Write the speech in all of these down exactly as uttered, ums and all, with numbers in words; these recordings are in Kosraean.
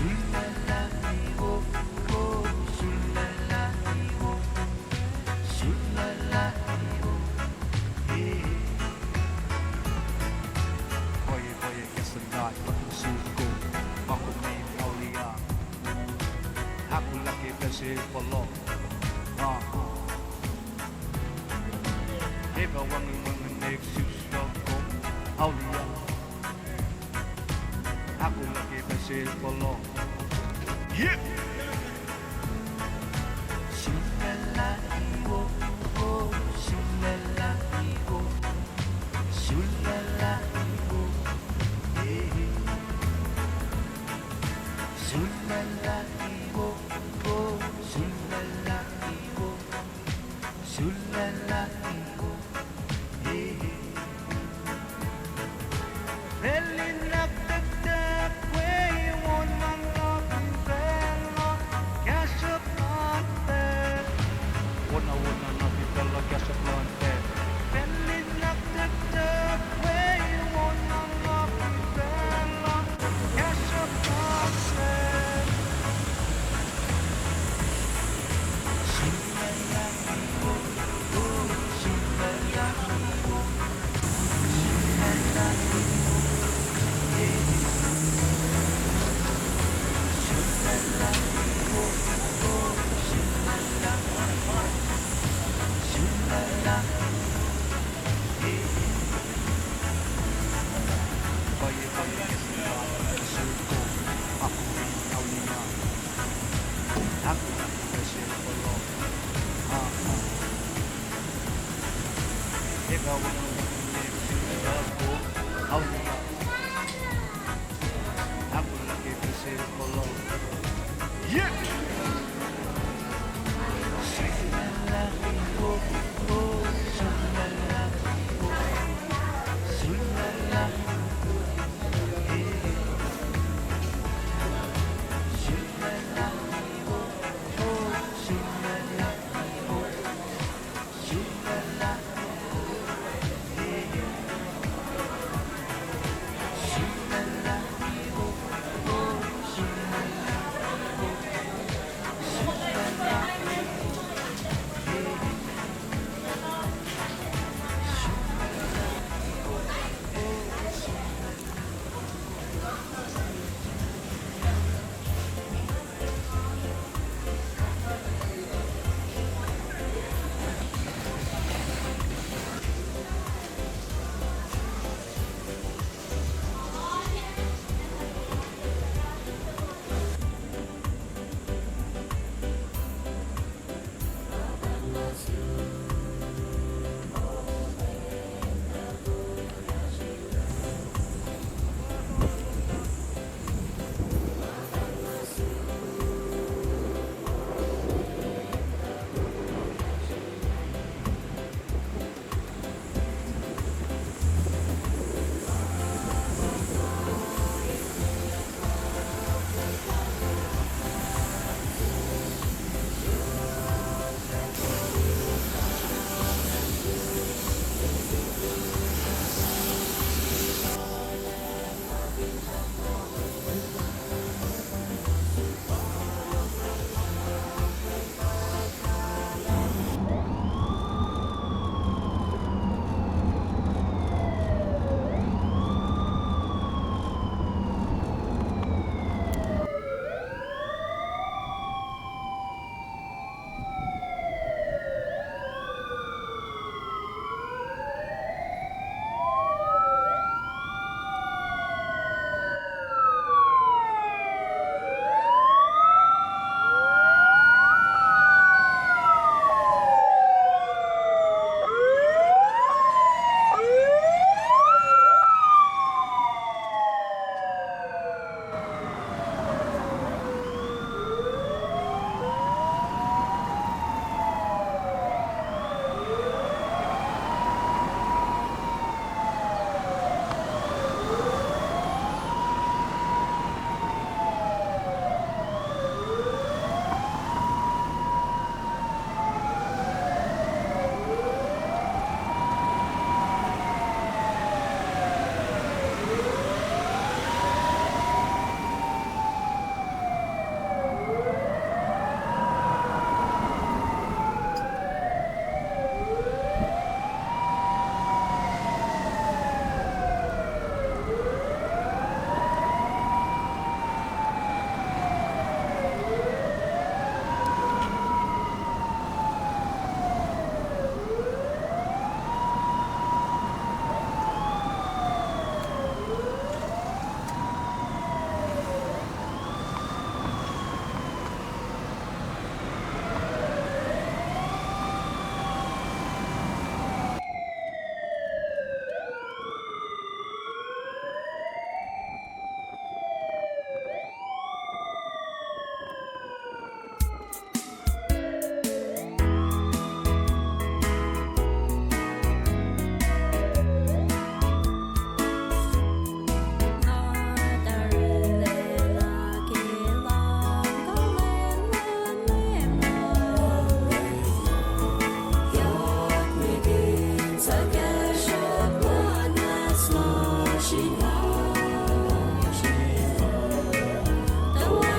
Sulaclah Iwo, oh, sulaclah Iwo, sulaclah Iwo, eh. Pwacye, pwacye, kahs luhn God, kuht in suk kom, ma kom in auliyak. Ahkolah ke pacl se fohlohk. Ah. Ekuh wacngihn wacngihnna isus yohk kom, auliyak. Ahkolah ke pacl se fohlohk. Yeah! Sulaclah Iwo, oh, sulaclah Iwo, sulaclah Iwo, eh. Sulaclah Iwo, oh, sulaclah Iwo, sulaclah Iwo, eh. Pacl in ahktucktuck we, wona na fin pacl uh, kahsruhp luhn pacl. Wona, wona na fin pacl uh, kahsruhp luhn pacl. Pacl in ahktucktuck we, wona na fin pacl uh, kahsruhp luhn pacl.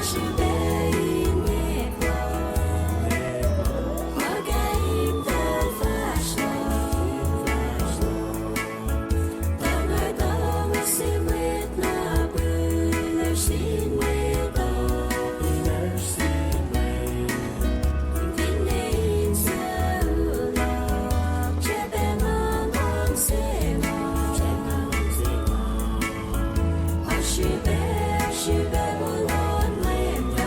Srihpac in mwet luhk, ma kaimtacl fahsr luhk. Tuhma tuhma se mwet na pwacye, sin mwet uh, finne inse luhk, srihpac ma luhngse luhk. Oasr srihpac, srihpac puhlan Leum.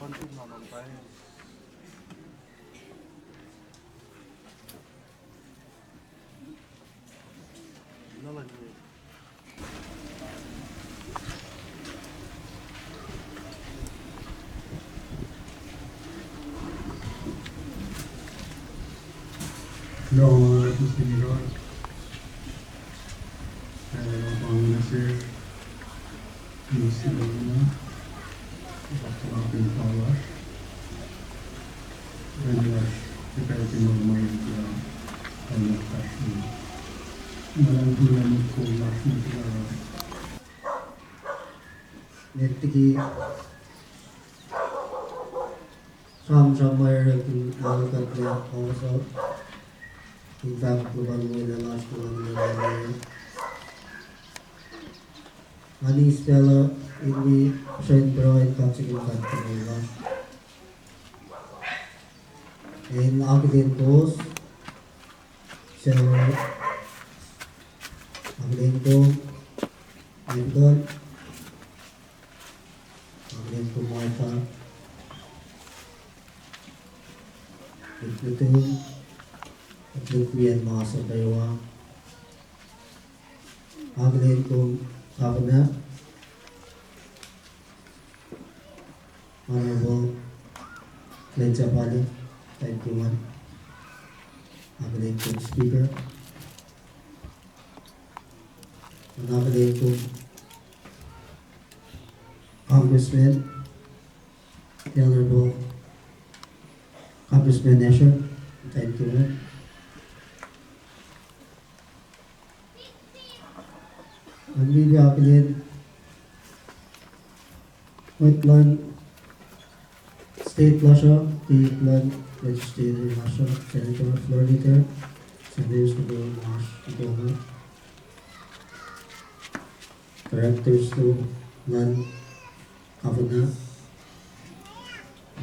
Kuloh ma luhlahp nuh sin God. Pahpah, Wen, Nguhn Muhtahl. Mihs lom na, Pahpah in kuloh lasr. Wen lasr, ke pacl ke ma ma in kuloh, kuloh lasr. Malan kuloh ma kuloh lasr nuh sel. Met liki sramsram ma orek in ahluhkwelah ohfohs uh, in fahk luhpan mwet lasr kuloh ma luhlahp. Nga eis pacl uh in wi srwen pruhe in kaksakihn God ke moul lasr. In akihlen kowos, Sarah, akihlen kom, Michael, akihlen kom, Martha, Nick Nutun, Nick Wian, Masa Bewa, akihlen kom, Governor, Honorable Glenn Sapale, thank you, man. Akihlen kom, Speaker. Akihlen kom, Congressman, the Honorable Congressman Asher, thank you, man. Nga liki akihlen mwet luhn state lasr uh, ke luhn legislature lasr uh, Senator Floor Leader, Senators nuh kwewa ma oasr, Directors luhn Governor,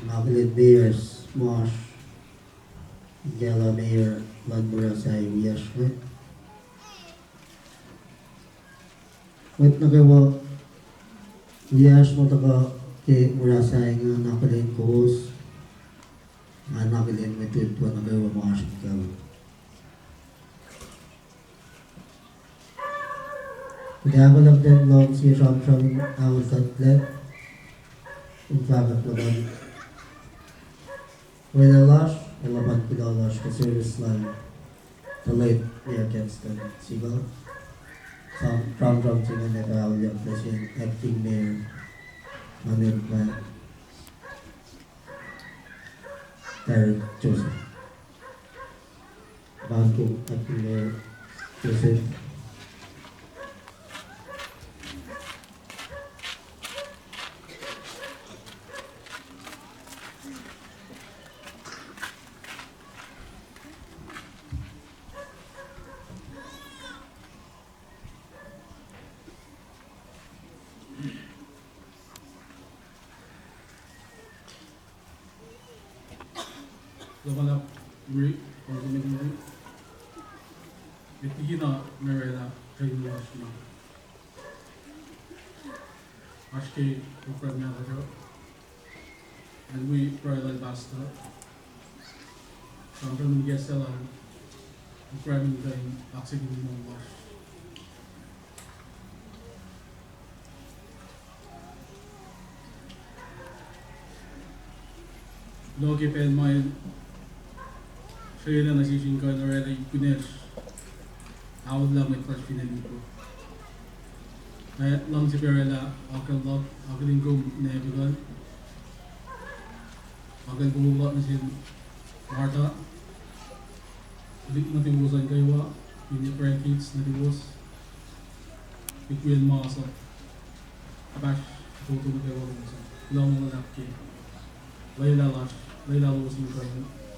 nga akihlen Mayors ma oasr, Yala Mayor luhn Murasai wiyacsr inge. Mwet nuh kwewa wiyacsr ma tuhkuh ke Murasai inge, nga akihlen kowos, nga akihlen mwet luo nuh kwewa ma oasr inkuhl. Kuht ahkolah in luhngse sramsram in ahluhkwelah, in fahkwack luhpan weluhl lasr, ac luhpan kuloh lasr ke service lal the late Mayor Kenston Siegel. Sram, sramsram se inge ac fah auliyak nuh sin acting mayor, Mayor Darrell Joseph. Pahpah, acting mayor Joseph. Kuloh ma luhlahp, Rick, kuloh ma luhlahp. Met liki na nga oraclah training lasr na, oasr ke program na lasr uh, ac wi pruhe lal pastor, sramsram in kahsruh lal program in kuh in kaksakihn moul lasr. Kuloh ke pacl ma el srwaclah nuh sesr in kuh in oraclah kunacsr, aollah mwet lasr fin acn Kosrae. Nga luhngse pac oraclah akucl luhk, akihlen kom Nabikal, akucl kowos luhk nuh sin Martha, tuhlihk nuhtuwos an kwewa, in grandkids nuhtuwos, tuhlihk wiyacn masap, kuhpahsr fototo nuh kwewa lowos an. Kuloh ma luhlahp ke lwelah lasr, lwelah lowos in kuh in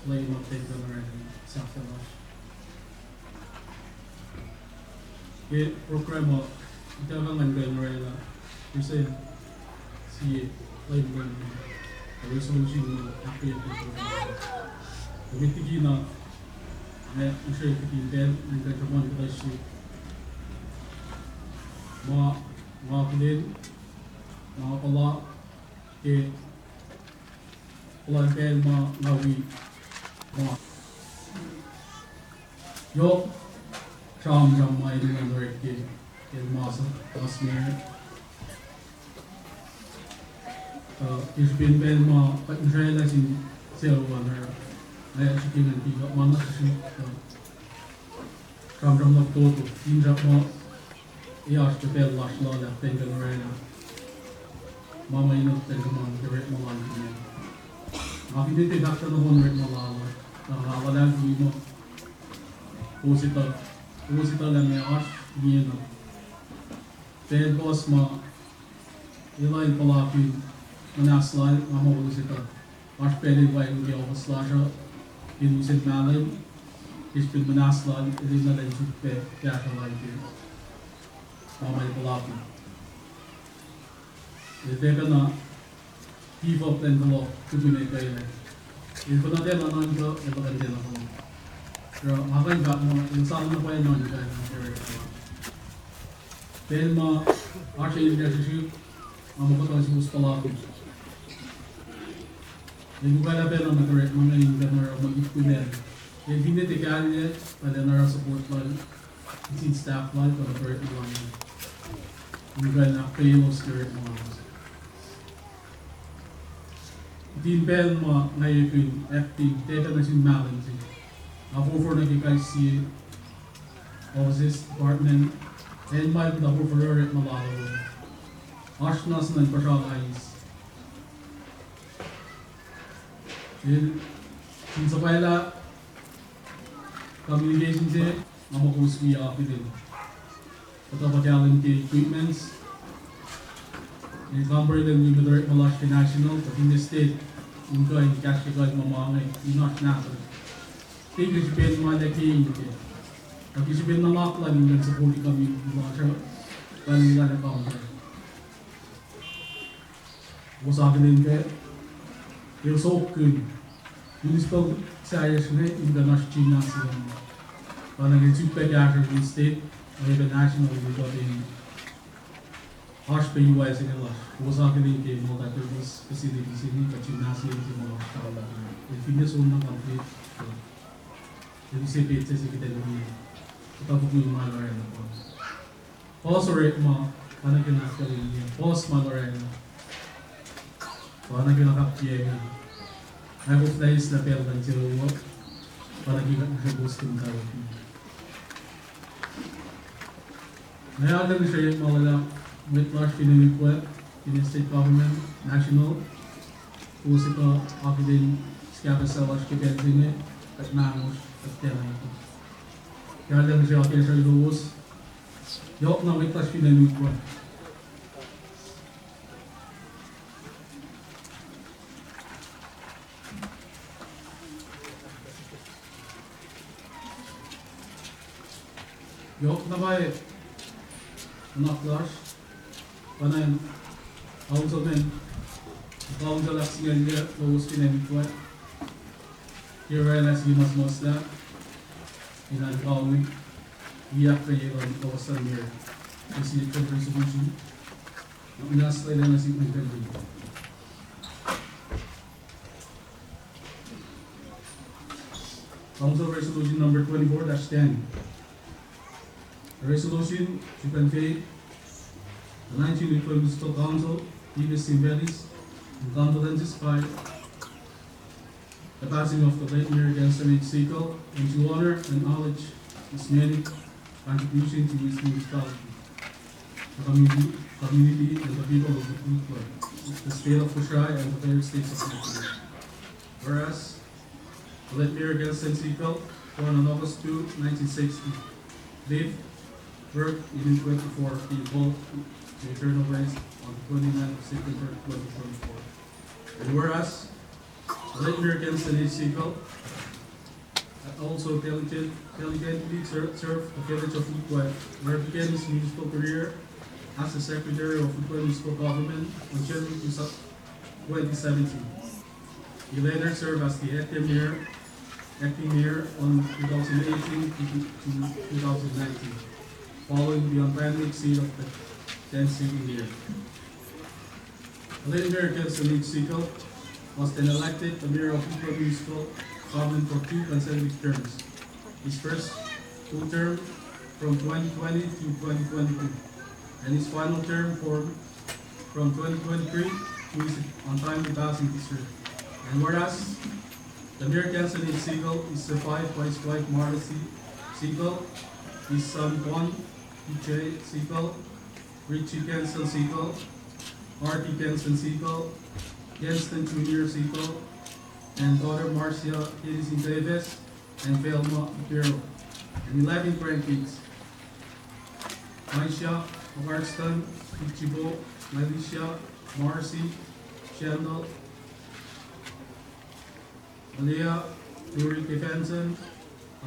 lwelah ma pacl pacl oraclah sahflah lasr. Ke program uh, ituckyang an kuh in oraclah present sie lwen luhn resolution ma ahkkweye program. Met liki na, nga use kihtin pacl in kuh in sruhmuhn kuhtuh se ma nga akihlen, ma puhla ke Puhlan pacl ma nga wi ma yohk sramsram ma enenuh in orek ke, ke ma suc, ma suc me, uh, ke srihpen pacl ma kuht ngihsraclah sin sucu an oruh, nga srihke ngan pick up ma na srihsrihk, uh, sramsram na fototo, finsrak ma ac oasr ke pacl lasr lal ah, pacl kuh in oraclah ma ma enenuh pacl kuh ma ke orekma lal ah. Nga finne tiac fahk tuh nohfohn orekma lal ah, na nga luhlahlfongi muh kowos etuh, kowos etuh lah meac oasr ingena. Pacl puhs ma el ac puhlakihn muhnahs lal, nga muh kowos etuh, oasr pacl el wacngihn ke ohfohs lasr uh, ke lusen mahlwem, ke srihpen muhnahs lal el enenuh in suk pac kahsruh lal ke ma ma el puhlakihn. El tiacna give up elan fohlohk tukun ekuh lac. El fuhnuh tiacna nuhnkuh, el tuhkuh tiacna fohlohk. Oruh nga kuh in fahk muh el sang na pwacye nuhnkuh, nuhnkuh orekma lal. Pacl ma oasr elyah srihsrihk, nga muh kuhtuh suwos puhlakihn. El mukwaclah pacna nuh ke orekma inge in kuh in oruh ma ip kunacl. El finne tiac kahlyac, el enenuh oruh support lal nuh sin staff lal kuh nuh ke orekma lal, in kuh in ahkkweyaclos ke orekma lal. Kihtin pacl ma nga ekihn acting tiac kuh nuh sin mahlwem se, nga forfor nuh ke kais sie offices, department, acn ma el muhta forfor orekma lal uh. Oasr na sna in puhsra eis. El, in suhpwaclah communication se, nga muh kowos wi akihlen kuhtuh kahlwem ke equipments. El kampare lwen wi mwet orekma lasr ke national kuh finne state, in kuh in kahsrwe kuh in ma ma inge in oasr nahtuhl. Ke srihpen ma el ac ke in ke, kuh ke srihpen nuhnak lal in kuh in support community lasr uh, kuh in lal ac kampare. Kowos akihlen pac, el sokkihn municipal sahyacsr inge in kuh in oasr gymnasium, pa na ke suk pac kahsruh in state, oacyacpac national in kuht in oasr pac U S inge lasr. Kowos akihlen ke multi-purpose facility se inge kuh gymnasium se ma lasr tari. El finne soenna complete, el use petsac se kuht in wi, kuhtuh fokoko ma el oraclah pa. Puhs orekma, pa na ke na ahkkahlwemye, puhs ma el oraclah, pa na ke na kapkiyacna. Ac koflah eislah pacl luhn sucu uh, pa na ke kuht ngihsre kowos ke muhtwacwacack. Nga arulacna ngihsre ma luhlahp mwet lasr finne wik we, finne state government, national, kowos etuh akihlen skahpacl lasr ke pacl se inge, kuht mahnosr, kuht tiacna etuh. Nga arulacna ngihsre akacsruhi lowos, yohkna mwet lasr finne wik we. Yohk na pwacye, nuhnak lasr, pa na councilmen, council ahksingucul lowos finne wik we, ke oraclah sie ma suhmuhslah, in ahkkahlwemye, wi ahkkweye luhn kowos suc mayor, ke sie resolution, na muhnahs lwelah nuh sihk mwe Council Resolution number twenty-four dash ten. A resolution to convey the nineteen Wheat Klark Municipal Council deepest sympathies and condolences by the passing of the late Mayor Kelston H. Seagull, and to honor and acknowledge his many contributions to his municipality, the community, community and the people of Wheat Klark, the state of Kosrae and the various states of North Carolina. Whereas, the late Mayor Kelston Seagull, born on August second, nineteen sixty, lived, worked in Wheat Klark before being called to eternal rest on the twenty-ninth of September twenty twenty-four. And whereas, the late Mayor Kelston H. Seagull had also diligent-, diligently ser-, served the village of Wheat Klark, where he began his municipal career as the secretary of Wheat Klark Municipal Government on January twenty seventeen. He later served as the acting mayor, acting mayor on two thousand eighteen to, to two thousand nineteen, following the untimely exit of the then sitting mayor. The late Mayor Kelston H. Seagull was then elected the mayor of Utwe Municipal Government for two consecutive terms. His first full term from twenty twenty to twenty twenty-two, and his final term for from twenty twenty-three to his untimely passing this year. And whereas the mayor Kenson H. Siegel is survived by his wife Marcy Siegel, his son Juan P J Siegel, Richie Kenson Siegel, Artie Kenson Siegel, Kenson Junior Siegel, and daughter Marcia Edison Davis, and Velma Apiro, and eleven grandkids: Aisha, Arston, Ichibo, Alicia, Marcy, Shandal, Alea, Yuri Kefanson,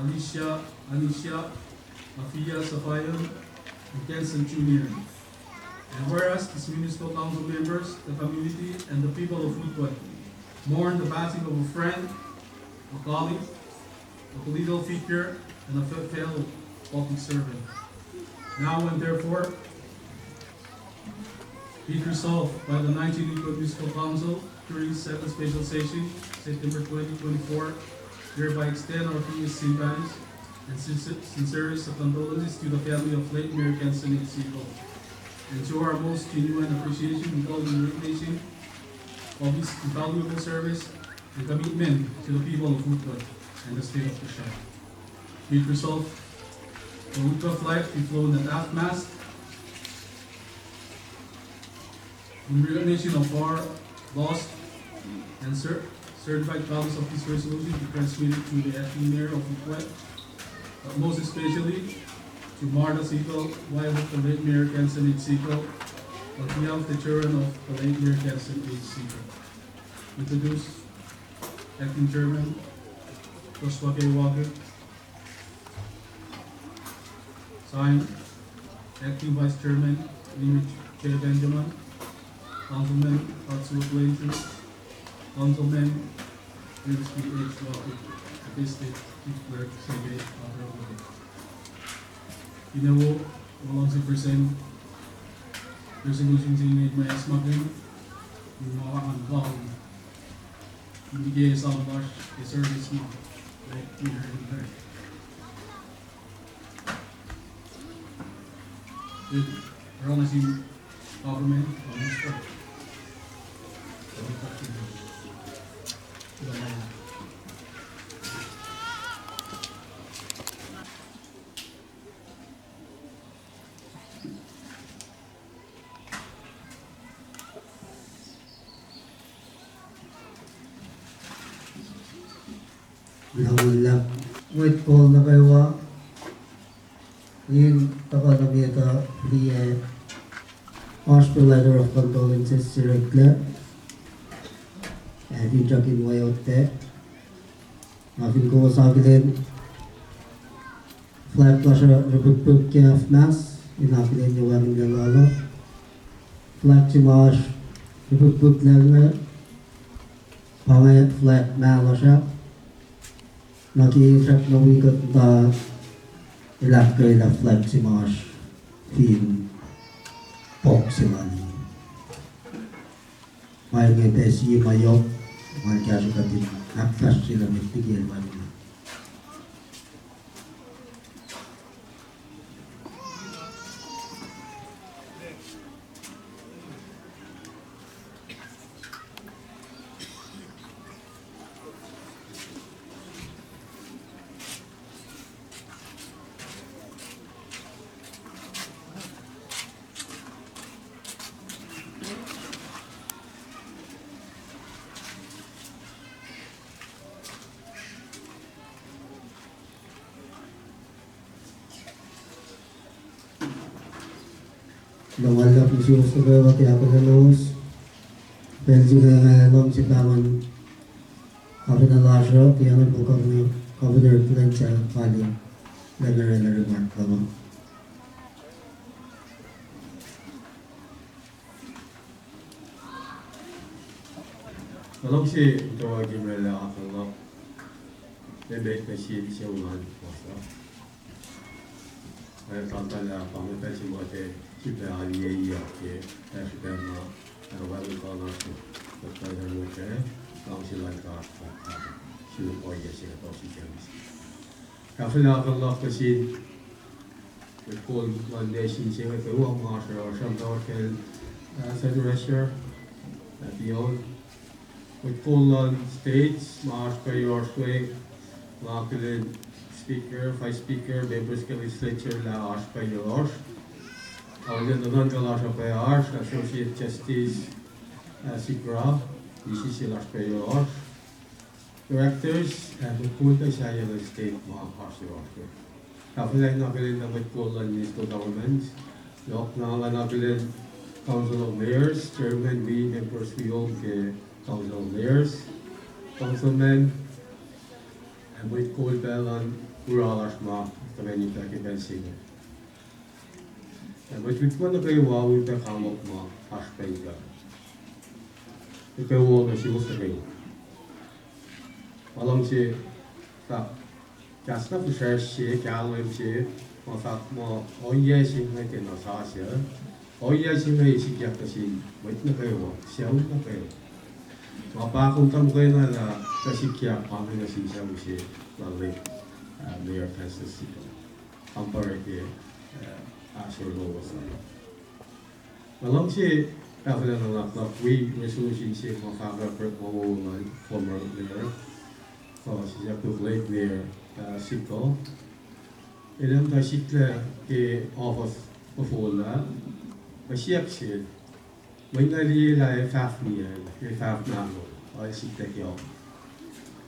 Alicia, Anisha, Afia Safayan, and Kenson Junior. And whereas these municipal council members, the community, and the people of Utwe mourn the passing of a friend, a colleague, a political figure, and a fe- fellow public servant. Now and therefore, be it resolved by the nineteen Utwe Municipal Council during its second special session, September twenty twenty-four, hereby extend our deepest sympathies and sincer- sincerest of condolences to the family of late Mayor Kenson H. Siegel, and show our most genuine appreciation and recognition of his invaluable service and commitment to the people of Utwe and the state of Prussia. Be it resolved, the Utwe flag be flown at half mast in recognition of our lost, and cer- certified copies of this resolution be transmitted to the acting mayor of Utwe, but most especially to Martha Siegel, wife of the late Mayor Kenson H. Siegel, on behalf of the children of the late Mayor Kenson H. Siegel. Introduced, Acting Chairman Joshua K. Walker. Signed, Acting Vice Chairman Limit J. Benjamin, Councilman Tatsuo Blanchard, Councilman James P. H. Walker, Assistant Chief Clerk Sergey Arthur Walker. Ine wo, ma luhngse present resolution se inge ma smakin in ma an kau in ke esam lasr ke service ma like in her in her. It runs in government on this part. Lahlmwetlah mwet kol nuh kwewa, in tuhkuh nuh met uh liye oasr letter of condolences se oreklac, ac finsrak in weote. Nga fin kowos akihlen flag lasr uh ripikpik ke half mast, in akihlen ye wacngihnlac lal uh. Flag se ma oasr ripikpik lal inge pa inge flag mahnosr ah. Na ke srackna wi kuht muhta, el ahkkweyelah flag se ma oasr fin pok se lal inge. Ma inge pac sie ma yohk ma el kahsruh kuht in ahkfahsryelah met liki el ma inge. Luhmwacl nuh suwos nuh kwewa ke ahkolah lowos. Pacl se inge nga luhngse pahngon governor lasr uh, ke acn uh, governor, governor Glenn Salem Pali, lwelah remark lal uh. Nga luhngse in tuh ke mrwaclah akihlen luhk, emet nuh sin sie ulan fohs uh. Ac tahmtahel ah pa inge pacl se ma tiac sifilpac aliyuck ke, ac sifilpac ma, ac wacngihn kuh lasr uh, kuht kuh in oruh kac. Luhngse luhn God, sifil ohiyac se kuht ohsun kac. Tahfwelah kuh luhk nuh sin mwet kol luhn nation se inge, kwewa ma oasr yohrohsr, sramsram kacl, uh, Senator Asher, uh, Bion. Mwet kol luhn states ma oasr pac yohrohsr we, nga akihlen Speaker, Vice Speaker, members ke legislature lah oasr pac yohrohsr. Auliyak nuhnuhnkuh lasr uh pac oasr, Associate Justice, uh, Sigrah, D C C lasr pac yohrohsr. Directors, ac mwet kol pac sahyac luhn state ma oasr yohrohsr. Tahfwelah in akihlen mwet kol luhn municipal governments. Yohk na nga in akihlen Council of Mayors, chairman wi members wi om ke Council of Mayors, councilmen, ac mwet kol pac luhn mura lasr ma tuhkweni pac ke pacl se inge. Ac mwet witwa nuh kwewa, wi pac kawuck ma oasr pac inge. Nuh kwewa nuh suwos nuh kwewa. Nga luhngse fahk kahs na fihsracsr se, kahlwem se, ma fahk muh ohiyac se inge tiacna sasuc. Ohiyac se inge sikyak nuh sin mwet nuh kwewa, sucu nuh kwewa. Nga pa kom muhkwena lah kuht sikyak pa inge nuh sin sucu se lal, uh, Mayor Francis Sigrah. Compare ke, uh, asor lowos an. Nga luhngse tahfwelah nuhnak luhk wi resolution se ma fahkwack ma wo lal former mayor, uh, sisakuk late mayor, uh, Sigrah. El muhta sikyak ke office nohfohn ah, ac siyuck sel, mweyen liye lah el fahfniyacl, el fahfnahlo, el sikyak ke office.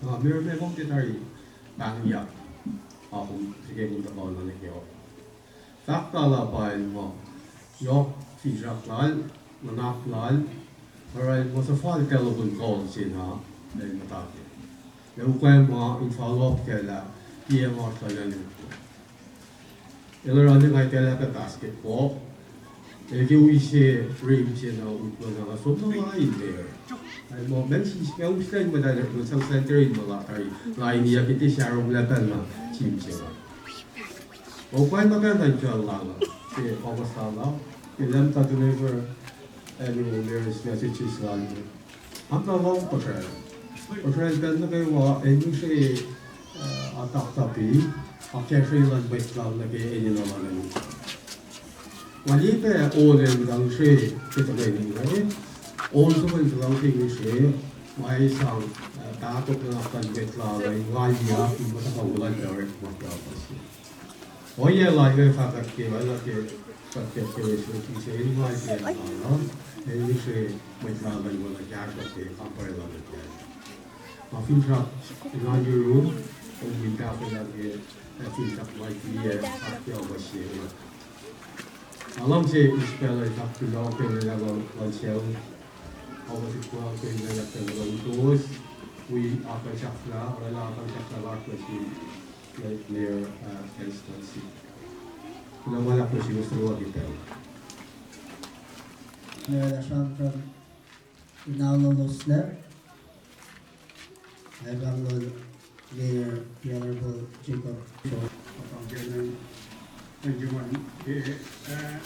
Na mayor, meac kom tiac tari pahngyak, a kom srihke kom tuhkuh nuh ke office? Fahk lal ah pa el muh, yohk finsrak lal, nuhnak lal, oruh el muh suhfal telephone call se na el muhta kac, ac ukwe ma in follow up kac lah tiac ma oasr lal an. El oruh nga etwaclah pac basketball. El ke wi se rim se na utwe na nga som nuh lain there. Ac muh, meac sis, meac uslah in muhta nuh sang center in muh lah tari lain ah ke tiac sahromlah pacl na gym se lal. Ukwe ma pacl na in kuh lal ah, ke office lal ah, ke el muhta deliver annual mayor's messages lal. Nga muhta lohng puhsracl. Puhsracl pacl nuh kwewa el ngihsre, uh, ataktapi, akacsruhi luhn mwet lal nuh ke enenuh lal an. Nga liye pac ol el muhta ngihsre ke tuhkweni inge. Ol soko el muhta ngihsre, ma el sang, uh, pahtok nuhnak luhn mwet lal uh, in nga liye, in muhta kuh wo lal pac orekma ke office. Ohiyac lal inge fahkwack ke, oacna ke, fahkwack ke resolution se, el nga liye lal uh, el ngihsre mwet lal uh in oacna kahsruh ke compare lal nuh kac. Nga finsrak nga yurum, kom in tahfwelah ke, ac finsrak ma liye, ahkyohkye se. Nga luhngse ispac lal fahk kuloh ke lwelah luhn sucu, awa sikwa ke lwelah ke luhn kowos, wi akacsruhi, oraclah akacsruhi lasr nuh sin late mayor, uh, Francis Sigrah. Kuloh ma luhlahp nuh sin kowos suc ke pacl. Mayor, sramsram in aololoslah. Ac pahngol Mayor, the Honorable Jacob Shaw. Pahng ke Benjamin, eh, eh,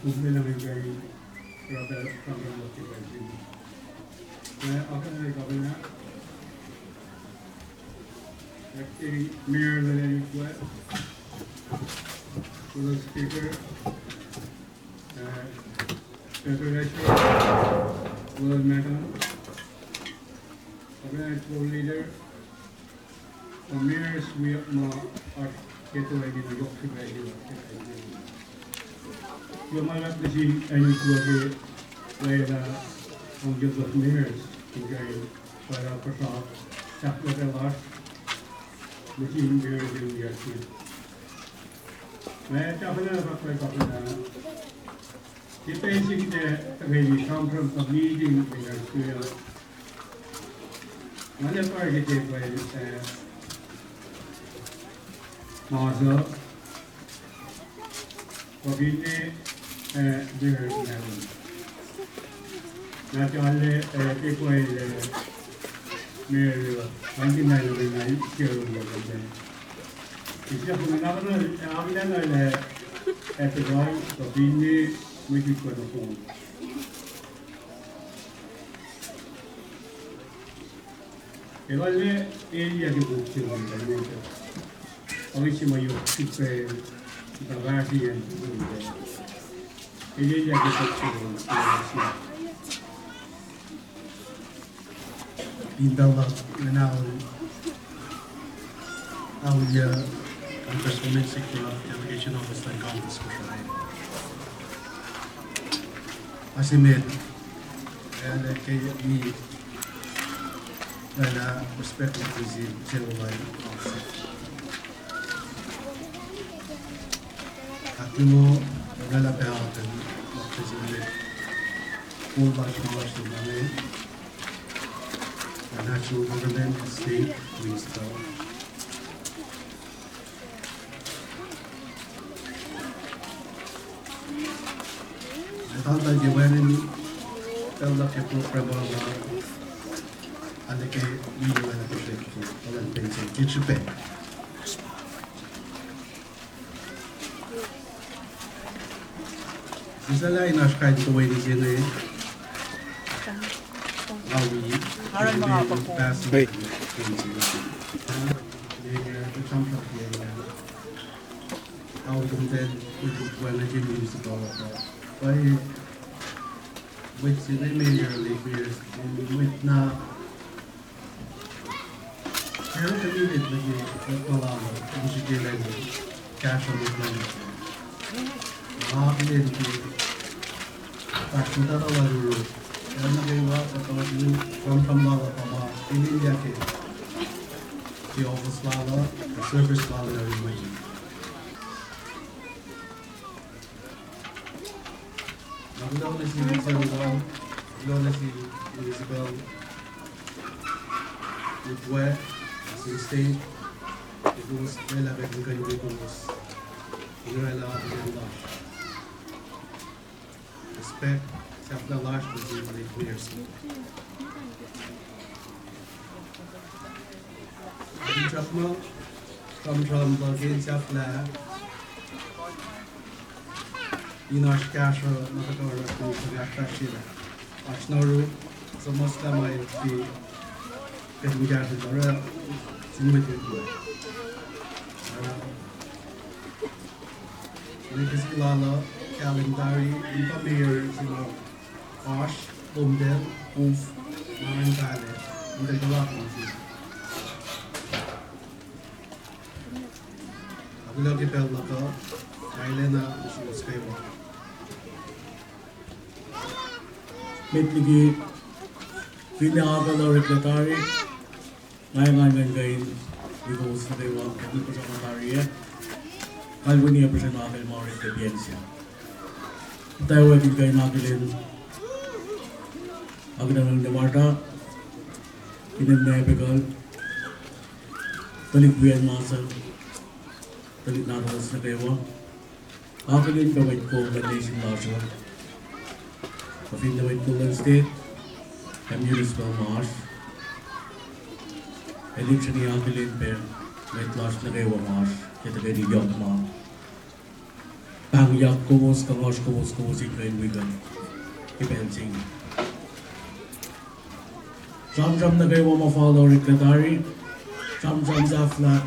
kumlena ngan kai rata sramsram ke Benjamin. Eh, akana, governor, acting mayor, speaker, uh, Senator Asher, William Macon, organized floor leader, uh, mayors, wi ma oasr ke toeni na yohk srihpac. Kuloh ma luhlahp nuh sin acn Isua ke lwelah Council of Mayors, kuh in pacl puhsra sahflah lasr nuh sin mayors in the Ma tahfwelah fahk pac kapna. Ke pacl se kuht tuhkweni sramsram kuh meeting in Australia, nga lah pwacr ke tepuh, eh, Masa, kuh finne, eh, Mayor Nahum. Na tahl, eh, tepuh, eh, Mayor, eh, Rankin Nahum, na Chair Nahum. Islah pun na pun, eh, akihlen, eh, eh, Epirai, kuh finne, mwe sik kuh nohfohn. Elan elyah ke puk se lom ta met. Ake se ma yohk srihpac, ita fahsiyacn, elyah ke puk se lom ta met. In pacl luhk, nga na, auliyak, Congresswoman Sikra, delegation office luhn Congress Kosrae. Ase met, el ke mi, lwelah respect luhk nuh sin chairman luhn office. Ahkluo, lwelah paho kuh luhk nuh sin mwet kol lasr ma lasr nuh mange, national government, state, municipal. Etuh lah ke wacngihn pacl luhk ke program uh, arlac ke wi lwelah ke srihke, elan pension ke srihpac. Sislah in oasr kain toeni se inge, awi, Aaron, ma pa ko. Hey. Awi, kom ten, wacngihn ke municipal uh. Pwacye, mwet se inge mayor Lake Weir, mwet na Kacl kami met liki mwet ma lalo, in srihke lwen, kahsruh mwet lalo. Nga akihlen ke fahk muhta lalo ru, kacl nuh kwewa, kuht in sramsram lalo pa ma, in elyah ke, ke office lalo, ke service lalo, na wi mwet. Na kuloh nuh sin Chairman, kuloh nuh sin Municipal, Utwe, nuh sin State, ke kowos lwelah kuht in kuh in wi kowos in oraclah akihlen lasr. Respect, sahflah lasr nuh sin mwet wiyacsr. Sramsram, sramsram luhk in sahflah in oasr kahsruh na kuht oruh in ahkfahsryelah. Oasr na oruh suhmuhslah ma yohk ke kuht in kahsruh oruh sin mwet Utwe. Oruh, in kihsackuh lalo kahlwem tari in pa mayor se ma oasr lomtacl, uf, ma ngan kahlwem, in kuh in puhlakihn se. Akuloh ke pacl luhk uh, ma lwelah nuh suwos kwewa. Met liki, finne akucl oreklac tari, nga engan ngan kuh in wi kowos nuh kwewa, kuht in puhsra ma tari ah, kalweni ac puhsren akucl ma oreklac piacn se. Muhtwacwacack in kuh in akihlen, akihlen Martha, inen Nabekal, tuhlihk wiyacn Masal, tuhlihk nahtuhlos nuh kwewa. Akihlen pac mwet kol luhn nation lasr uh, kuh finne mwet kol luhn state, ac municipal ma oasr. Ac lihksreni akihlen pac mwet lasr nuh kwewa ma oasr ke tuhkweni yohk ma pahngyak kowos, kuh ngoasr kowos, kowos in kuh in wi kuht ke pacl se inge. Sramsram nuh kwewa ma fal oreklac tari, sramsram sahflah.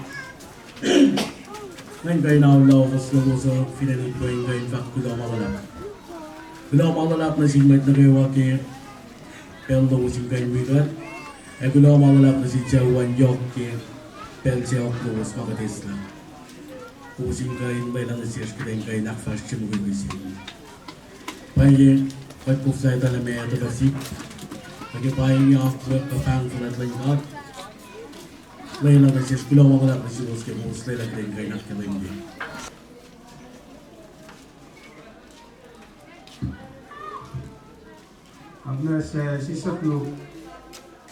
Ngan kuh in aolla office lowos uh, finne in kuh in fahk kuloh ma luhlahp. Kuloh ma luhlahp nuh sin mwet nuh kwewa ke pacl lowos in kuh in wi kuht, ac kuloh ma luhlahp nuh sin sucu an yohk ke pacl sacohk lowos ma kuht eislah. Kowos in kuh in lwelah nuh sesr kuht in kuh in ahkfahsrye mukwikwi se inge. Pwacye, kuht koflah etuh lah meac tuhkuh sihk, nuh ke pa inge akwuck kuh pahng fuhlwact luhn God. Lwelah nuh sesr, kuloh ma luhlahp nuh suwos ke kowos lwelah kuht in kuh in ahkkahlwemye. Agnes, eh, sisap luk,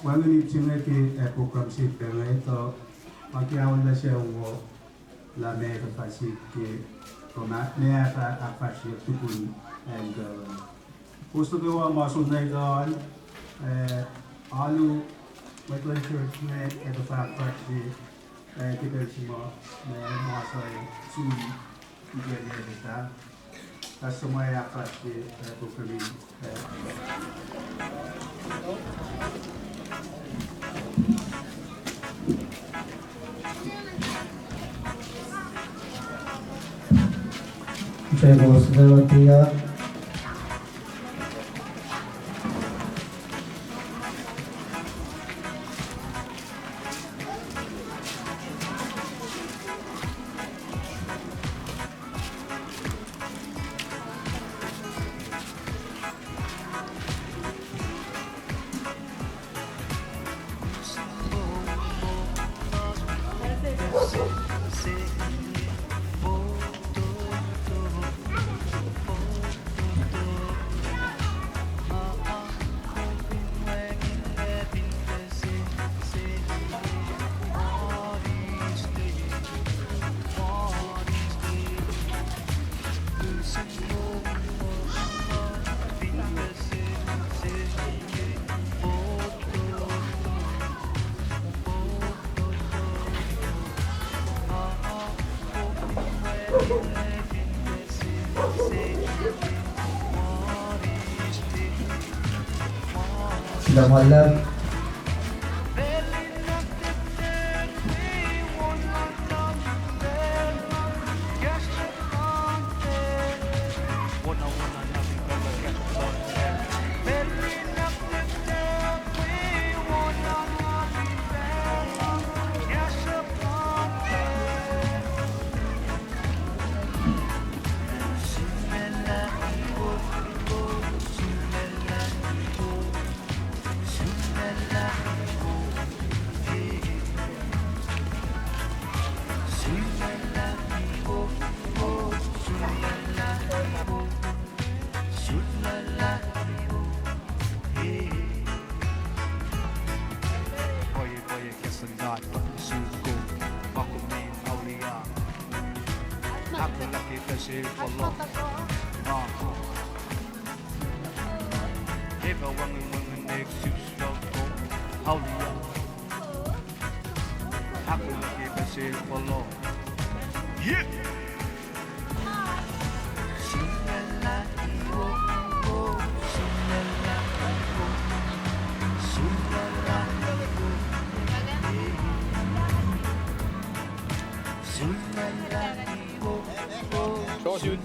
wacngihn ip se inge ke, eh, program se pac inge, tuh ma ke aolla sucu uh, lah meac tuhkuh sihk ke, kuh ma, meac fah ahkfahsryeyuck tukun acn Kowos. Kowos nuh kwewa ma soenna etuh an, eh, alu mwet luhn church inge ac tuhfah ahkfahsrye, eh, ke pacl se ma, ma, ma sa sum ike ne fah. Kahs suhmaht ahkfahsrye, eh, program in, eh, Pegos Leotia. Sila ma luhlahp. Pwacye, pwacye, kahs luhn God pa suk kom, ma kom in auliyak. Ahkolah ke pacl se fohlohk. Ah. Epa wacngihn wacngihnna isus yohk kom, auliyak. Ahkolah ke pacl se fohlohk. Yeah. Suc